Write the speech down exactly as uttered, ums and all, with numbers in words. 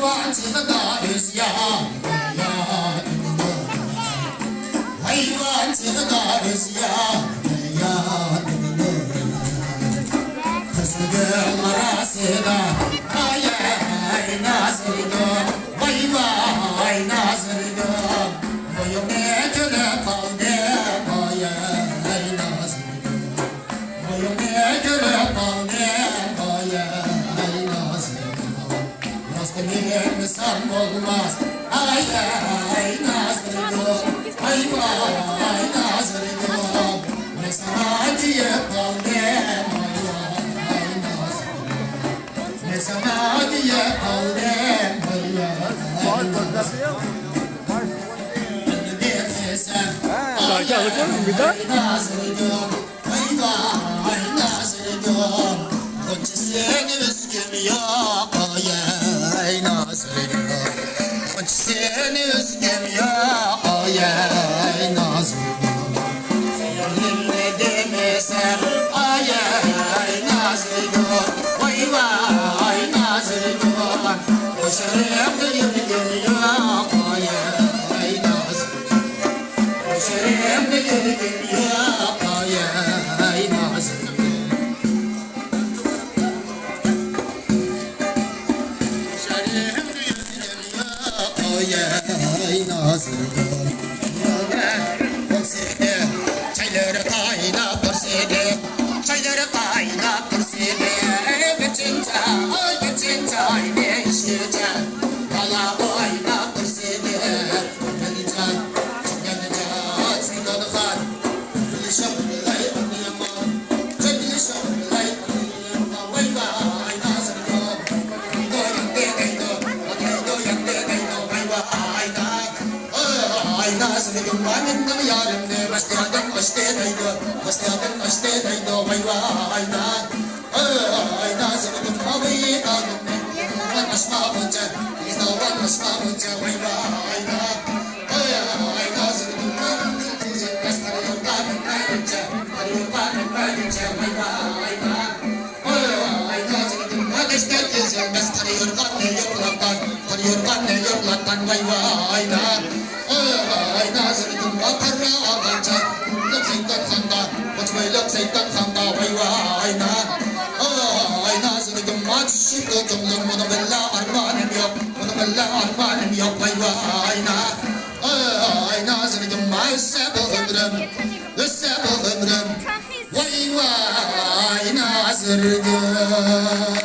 ھايۋان چىقىدا ئۆز يا، يا، ھايۋان چىقىدا ئۆز يا، يا، قىزىل گۈل ئاراسىدا، ئاي، ئاي، نازىرگۈل، ۋاي، ۋاي، نازىرگۈل، بويۇڭنى كۆرۈپ قالدىم، ئاي، ئاي، نازىرگۈل. بويۇڭنى كۆرۈپ قالدىم، ئاي، ئاي، نازىرىم. راستىنى ئېيتمىسام بولماس، ئاي، ئاي، نازىرىم. ئاي، ئاي، نازىرىم. مەن ساڭا دېيىپ قالدىم، ئاي، ئاي، نازىرىم. مەن ساڭا دېيىپ قالدىم، ئاي، ئاي، نازىرىم. ۋاي، ۋاي، نازىرىم. ۋاي، ۋاي، نازىرىم، غۇنچىسىنى ئۈزگۈم يوق، ئاي، نازىرىم. غۇنچىسىنى ئۈزگۈم يوق، ئاي، نازىرىم. سۆيۈمنى دېمىسەم، ئاي، نازىرىم. ۋاي، ۋاي، نازىرىم. قوشاقلىرىمدا يۈرگۈم يوق، ئاي، نازىرىم. شېرىن يۈرىكىم ياقاي نازىم. شېرىن يۈرىكىم ياقاي نازىم. چايلىرى قايناپ تۇرسىدى، چايلىرى قايناپ تۇرسىدى. بىچىنچا، ئاي بىچىنچا، ئاينى ئىشكىچە بالا ئويناپ تۇرسىدى. ئاينا سىنىدىم ۋاي مېنىڭ يارىمنى، باشقا يەردىن ئاشتى دەيدۇ، باشقا يەردىن ئاشتى دەيدۇ، ۋاي ۋاي ئاينا. ئاي، ئاي، نازىرىم، ئاۋۇي تاغىمنى، ئاشماغۇچە، ئىزدالغان ئاشماغۇچە، ۋاي، ۋاي، ئاينا. ئاي، ئاي، نازىرىم، مەسخىرە يولغا مەنمەيچە، يولغا مەنمەيچە، ۋاي، ۋاي، ئاينا. ئاي، ئاي، نازىرىم، ئادەشتە كېزەلمەس، قارا يورغاننى يوقلاتقان، قارا يورغاننى يوقلاتقان، ۋاي، ۋاي، ئاينا. ئاي، نازىرىم، قارا ئالغانچە، سەيتانخانغا، قوچمايلىق سەيتانخانغا، ۋاي، ۋاي، ئاينا. ئاي، نازىرىم، چۈشۈپتۇ كۆڭلۈم، ئۇنىڭ بىللە ئارمانىم يوق، ئۇنىڭ بىللە ئارمانىم يوق، ۋاي، ۋاي، ئاينا. ئاي، نازىرىم، ئۆتسە بۇ ئۆمرۈم، ئۆتسە بۇ ئۆمرۈم، ۋاي، ۋاي، نازىرىم.